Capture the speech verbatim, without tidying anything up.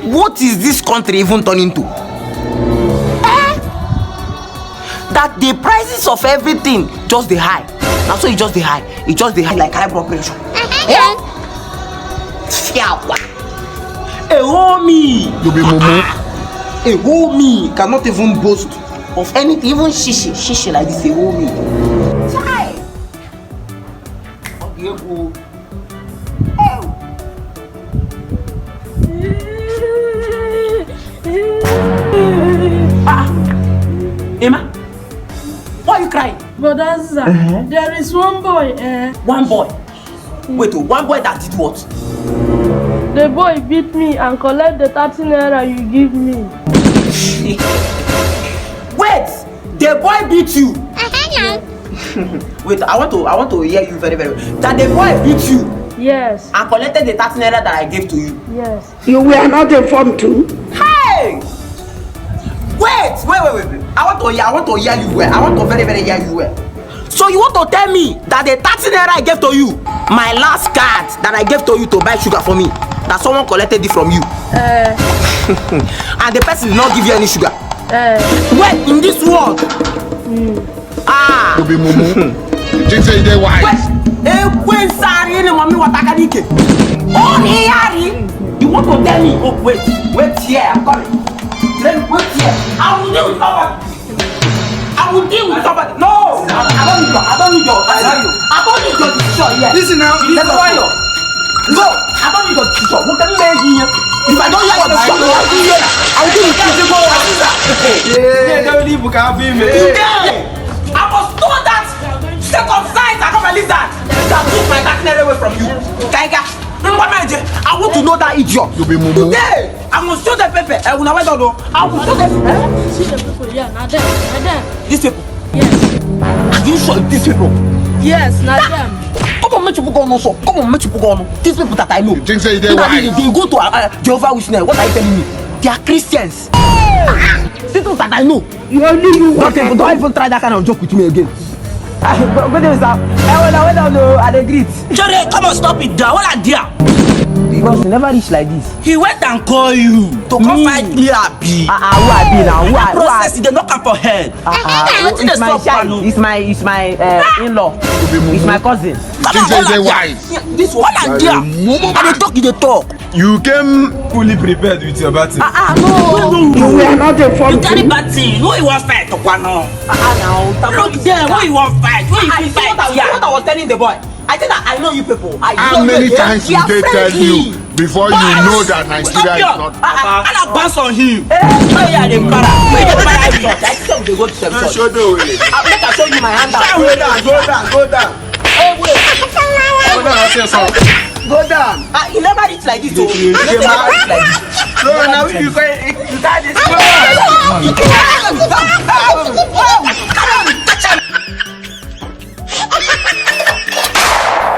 What is this country even turning to? Eh? That the prices of everything just dey high. Na so e just dey high. E just dey high like high blood pressure. Eh? Fiawa. A whole me. You be mumu. A whole me cannot even boast of anything, even shishi, shishi like this, a whole me. Chai! Obiegu. Oh! Ah! Emma, why are you crying? Brother Aziza, there is one boy, eh? One boy? Wait, oh, one boy that did what? The boy beat me and collect the thirty naira you give me. Wait! The boy beat you? Wait, I want to I want to hear you very, very well. That the boy beat you? Yes. And collected the thirty naira that I gave to you? Yes. You were not informed too? Hey! Wait, wait, wait, wait, wait. I want to hear, I want to hear you well. I want to very, very hear you well. So you want to tell me that the thirty naira I gave to you, my last card that I gave to you to buy sugar for me, that someone collected it from you? Eh. And the person did not give you any sugar? Eh. Wait, in this world? Ah. You be mumu. You think say you dey wise? Wait, eh, wait, sorry, any mommy water can eat. Oh, here, you want to tell me? Oh, wait, wait here, I'm coming. Then wait here. I will deal with somebody. I will deal with somebody. No, I, I don't need your, I don't need your, I don't need your decision here. Listen now, this is why you. No, I don't need your decision. What can you make here? If I don't hear your decision, I will deal with you. Yeah, don't leave, we can't be me. Today, I must know that circumcised and come and leave that. That took my darkness away from you. Tiger, I want to know that idiot. You be mumu. Today, I must show the pepper. Eh, una well done, oh. I will show them. Eh? See the people here, na them, na them. These people. Yes. Are you sure these people? Yes, na them. Come on, make you go on, so. Come on, make you go on. These people that I know. You think say they wise? They, they go to uh, uh, Jehovah Witness. What are you telling me? They are Christians. These people that I know. You only you. Don't even, don't even try that kind of joke with me again. Ah, good, good day, sir. Eh, well, well, no, I dey greet. Jare, come on, stop it down. What are there? Because you never reach like this. He went and called you to come fight me, Abi. Ah, ah, who I be now? Who I, who I? Process, they knock am for head. Ah, ah, it's my child. It's my, it's my uh, in-law. It's my cousin. Come on, what are there? This one are there. I dey talk, you dey talk. You came fully prepared with your battery. Ah, ah, no. You were not a. You carry battery. No, you want fight, Okwano. Ah, ah, now. Look there. Who you want fight? Who you fight? What I was telling the boy. I think that I know you people. How many times did they tell you before you know that Nigeria is not? Ah, ah, and I bounce on him. Hey, yeah, they para. Wait, they para. I think they go to the. Make I show you my hand. Go down, go down, go down. Hey, wait. Go down, I say something. Go down. Ah, he never reach like this, oh. He never reach like this. No, now we go. You got this.